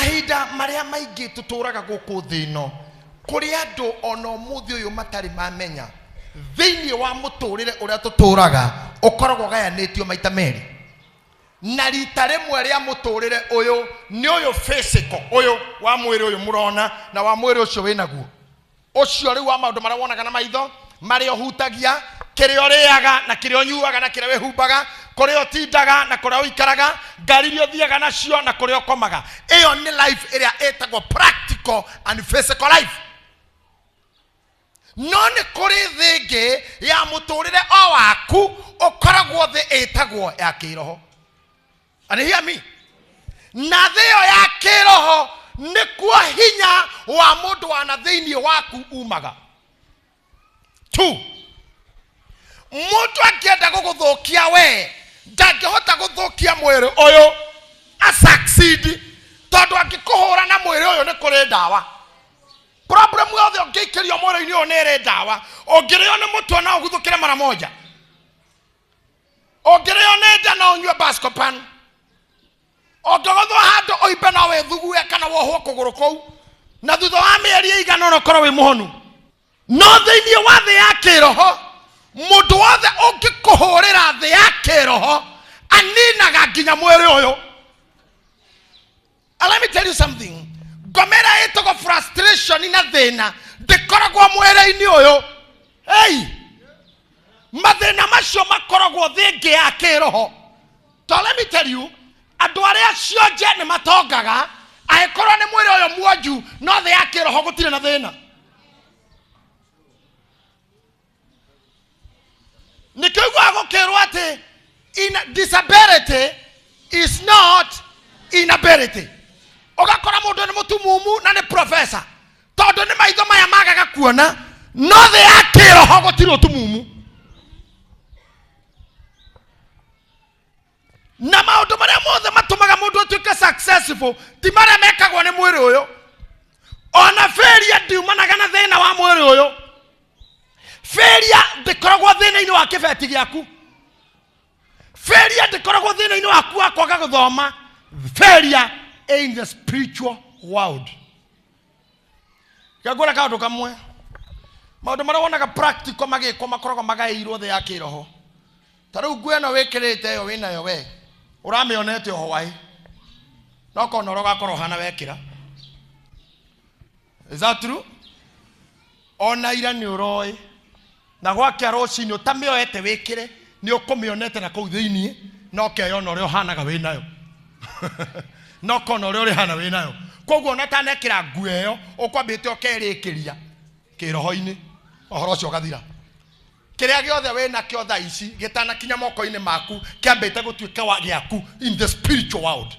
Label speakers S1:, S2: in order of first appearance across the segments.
S1: Mahinda marĩa maingĩ tũtũraga gũkũ thĩ ĩno, kũrĩ andũ ona ũmũthĩ ũyũ matarĩ mamenya thĩinĩ wa mũtũrĩre ũrĩa tũtũraga ũkoragwo ũgayanĩtio maita merĩ. Na rita rĩmwe rĩa mũtũrĩre ũyũ nĩ ũyũ physical, ũyũ wa mwĩrĩ ũyũ mũrona na wa mwĩrĩ ũcio wĩnaguo, ũcio rĩu wa maũndũ marĩa wonaga na maitho, marĩa ũhutagia, kĩrĩa ũrĩaga na kĩrĩa ũnyuaga na kĩrĩa wĩhumbaga, kũrĩa ũtindaga na kũrĩa ũikaraga, ngari iria ũthiaga nacio na kũrĩa ũkomaga. Ĩyo nĩ life ĩrĩa ĩtagwo practical and physical life. No nĩ kũrĩ thĩ ĩngĩ ya mũtũrĩre o waku ũkoragwo thĩ ĩtagwo ya kĩroho. And hear me, na thĩ ĩyo ya kĩroho nĩkuo hinya wa mũndũ wa na thĩinĩ waku umaga. Two, mũndũ angĩenda gũgũthũkia we ndangĩhota gũthũkia mwĩrĩ ũyũ a succeed, tondũ angĩkũhũra na mwĩrĩ ũyũ nĩ kũrĩ ndawa. Problem yothe ũngĩikĩrio mwĩrĩ-inĩ ũyũ nĩ ĩrĩ ndawa. Ũngĩrĩo nĩ mũtwe no ũguthũkĩre mara moja, ũngĩrĩo nĩ nda no ũnyue Buscopan, ũngĩgũthwo handũ ũimbe no wĩthugue kana wohwo kũgũrũ kũu, na thutha wa mĩeri ĩigana ũna ũkorwo wĩ mũhonu. No thĩinĩ wa thĩ ya kĩroho, mũndũ wothe ũngĩkũhũrĩra thĩ ya kĩroho aninaga nginya mwĩrĩ ũyũ. And let me tell you something, ngoma ĩrĩa ĩtagwo frustration na thĩna ndĩkoragwo mwĩrĩ-inĩ ũyũ. Hey! Mathĩna macio makoragwo thĩ ĩngĩ ya kĩroho. To let me tell you, andũ arĩa cionje nĩ matongaga angĩkorwo nĩ mwĩrĩ ũyũ muonju, no thĩ ya kĩroho gũtirĩ na thĩna. Nĩkĩo iguaga gũkĩrwo atĩ disability is not inability. Ũgakora mũndũ nĩ mũtumumu na nĩ professor, tondũ nĩ maitho maya magaga kuona, no thĩ ya kĩroho gũtirĩ ũtumumu. Na maũndũ marĩa mothe matũmaga mũndũ atuĩke successful ti marĩa mekagwo nĩ mwĩrĩ ũyũ. Ona failure ndiumanaga na thĩna wa mwĩrĩ ũyũ. Failure ndĩkoragwo thĩna-inĩ wa kĩbeti gĩaku. Failure ndĩkoragwo thĩna-inĩ waku wa kwaga gũthoma. Failure in the spiritual world. Ngwĩra kaũndũ kamwe, maũndũ marĩa wonaga practical magĩkwo makoragwo magaĩirwo thĩ ya kĩroho. Ta rĩu nguo ĩno wĩkĩrĩte ĩyo wĩnayo we ũramĩonete o hwaĩ, no kona ũrĩa ũgakorwo ũhana wekĩra. Is that true? Ona ira nĩ ũroĩ, na gwakĩa rũcinĩ ũtamĩoete wĩkĩre nĩ ũkũmĩonete na kũu thĩiniĩ, na ũkeyona ũrĩa ũhanaga wĩnayo, na ũkona ũrĩa ũrĩhana wĩnayo. Koguo ona ũtanekĩra nguo ĩyo ũkwambĩte ũkerĩkĩria kĩroho-inĩ, ũhoro ũcio ũgathira. Kĩrĩa gĩothe wĩnakĩo thaa ici gĩtanakinya moko-inĩ maku kĩambĩte gũtuĩka wa gĩaku in the spiritual world.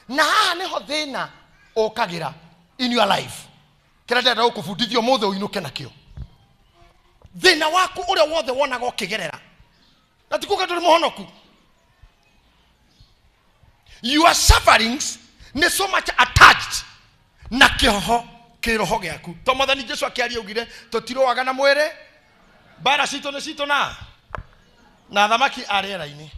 S1: Na haha nĩho thĩna ũkagĩra in your life. Kĩrĩa ndĩrenda gũkũbundithia ũmũthĩ ũinũke nakĩo, thĩna waku ũrĩa wothe wonaga ũkĩgerera, na ti kuga ndũrĩ mũhonoku. Your sufferings nĩ so much attached na kĩroho, kĩroho gĩaku. To Mwathani Jesu akĩaria augire tũtirũaga na mwĩrĩ, mbara citũ nĩ citũ na thamaki a rĩera-inĩ.